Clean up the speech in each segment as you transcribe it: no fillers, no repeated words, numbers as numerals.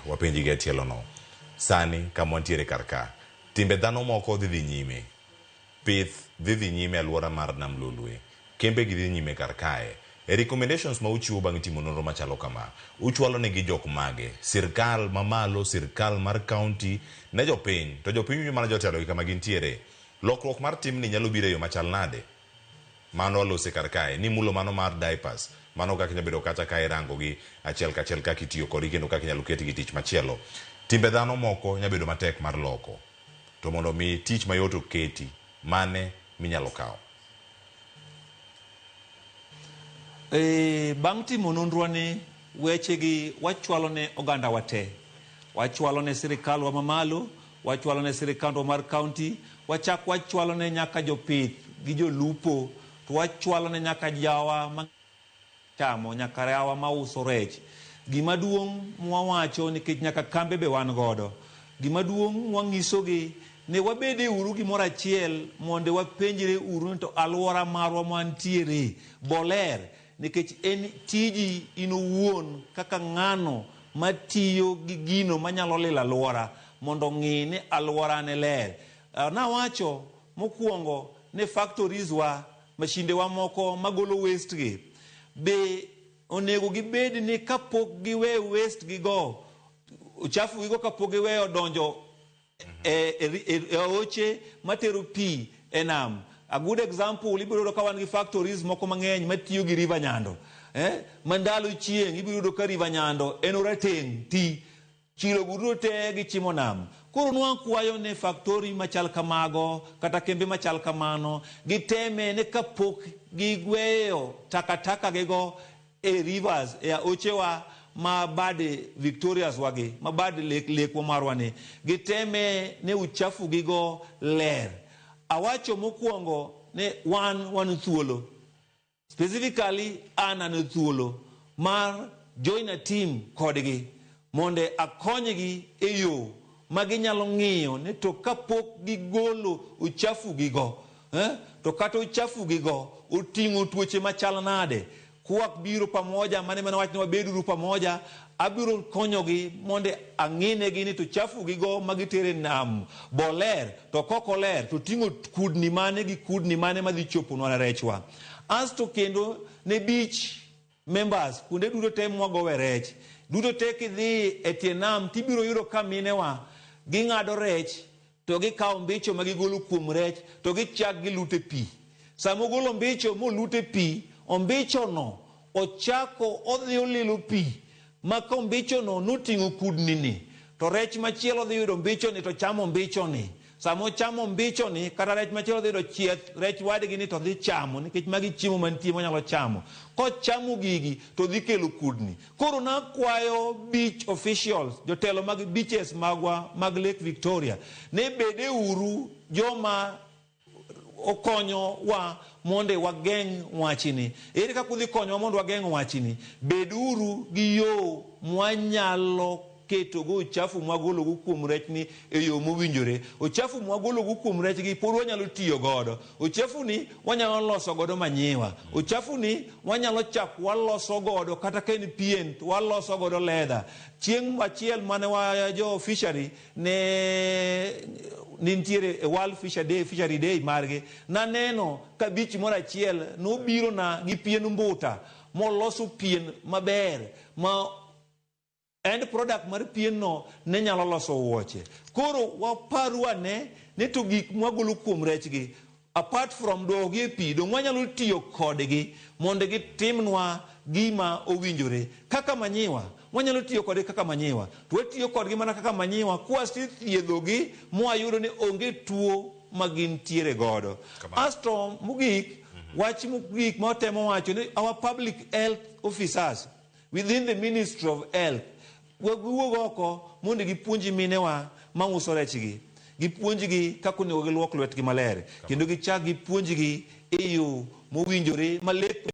Wapenji gi atielono. Sani kama wantiere kar ka, timbe dhano moko dhi dhi nyime. Pith dhi dhi nyime e alwora mar Nam Lolwe. Kembe gi dhi nyime kar kae. E recommendations ma uchiwo bang' timo nonro machalo kama, uchwalo negi jok mage? Sirkal mamalo, sirkal mar county, ne jopiny. To jopiny winjo mana jotelo gi kama gintiere. Lokruok mar timni nyalo biro e yo machal nade? Mano walose kar kae. Ni mulo mano mar diapers. Mano kaka inyalo bedo kacha ka irango gi achiel kachiel kaka itiyo kodgi kendo kaka inyalo ketgi tich machielo. Timbe dhano moko nyalo bedo matek mar loko. To mondo mi tich mayot oketi, mane minyalo kawo? E, bang' timo nonroni, wechegi wachwalo ne ogandawa te. Wachwalo ne sirikalwa mamalo, wachwalo ne sirikandwa mar kaunti, wachak wachwalo ne nyaka jopith gi jolupo, to wachwalo ne nyaka jawa ma chamo, nyaka yawa mauso rech. Gima duong' mwawacho nikech nyaka kambe be wan godo. Gima duong' mwanyisogi ni wabede uru gimoro achiel mondo wapenjre uru ni to alwora marwa mantiere boler nikech en tiji in owuon kaka ng'ano matiyo gi gino manyalo lilo alwora mondo ong'i ni alwora ne ler. Nawacho mokwongo ni factories wa, mashinde wa moko magolo waste gi be onego gibed ni kapok giwe waste gigo uchafu gigo kapok giweyo donjo e aoche matero pi e nam. A good example ibiro yudo ka wan gi factories moko mang'eny matiyo gi River Nyando. Ma ndalo chieng' ibiro yudo ka River Nyando en orateng' ti. Chilo go duto te gichimo nam. Koro nwakwayo ne factory machal kamago kata kembe machal kamano giteme ni kapok giweyo takataka gigo e rivers e aochewa ma bad Victorias wagi ma bad lekwa marwa ni giteme ne uchafu gigo ler. Awacho mokwongo ni wan thuolo. Specifically an thuolo mar join a team kodgi mondo akonygi e yo ma ginyalo ng'iyo ni to kapok gigolo uchafu gigo to kata uchafu gigo oting'o tuoche machal nade. Kwak biro pamoja mane mana wach ni wabeduru pamoja abiro konyogi mondo ang'inegi ni to chafu gigo magitere nam boler to kok oler to ting'o kudni mane gi kudni mane madhi choponwa ne rechwa. Asto kendo ne beach members kuonde duto te mwagowe rech duto te kidhi e tie nam tibiro yudo ka minewa ging'ado rech to gikawo mbicho ma gigolo kuom rech to gichak gilute pi. Sama ogolo mbicho molute pi, ombichono ochako odhi olilo pi ma ka ombichono noting'o kudni ni to rech machielo dhi yudo mbichoni to chamo mbichoni. Sama ochamo mbichoni kata rech machielo dhi yudo chieth rech wadgi ni to dhi chamo nikech magi chiemo mantie monyalo chamo. Kochamo gigi to dhi kelo kudni. Koro nakwayo beach officials, jotelo mag beaches magwa mag Lake Victoria ne bede uru joma okonyo wa mondo wageng' wachni. Ere kaka udhi konyowa mondo wageng' wachni? Beduru gi yo mwanyalo ketogo uchafu mwagologo kuom rechni e yo mowinjore. Uchafu mwagologo kuom rechgi pod wanyalo tiyo godo. Uchafu ni wanyalo loso godo manyiwa. Uchafu ni wanyalo chak waloso godo kata ka en pien to waloso godo leather. Chieng' achiel mane wa jo fishery ne nitiere e World Fisher Day, Fishery Day margi, naneno ka beach moro achiel nobiro na gi pien mbuta moloso pien maber ma end product mar pien no ne nyalo loso wuoche. Koro waparu ane ni to gik mwagolo kuom rechgi apart from duokogi e pi, dong' wanyalo tiyo kodgi mondo gitimnwa gima owinjore. Kaka manyiwa, wanyalo tiyo kodgi kaka manyiwa. To watiyo kodgi mana kaka manyiwa kwasethiedhogi mwayudo ni onge tuo ma gintiere godo. Asto mogik, wach mogik ma watemo wacho ni our public health officers within the Ministry of Health giwuog oko mondo gipuonj minewa mauso rechgi. Gipuonjgi kaka onego giluok lwetgi maler kendo gichak gipuonjgi e yo mowinjore ma lep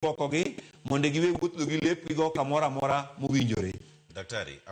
luokogi mondo giwe wuotho gi lepgigo kamoro amora mowinjore. Daktari.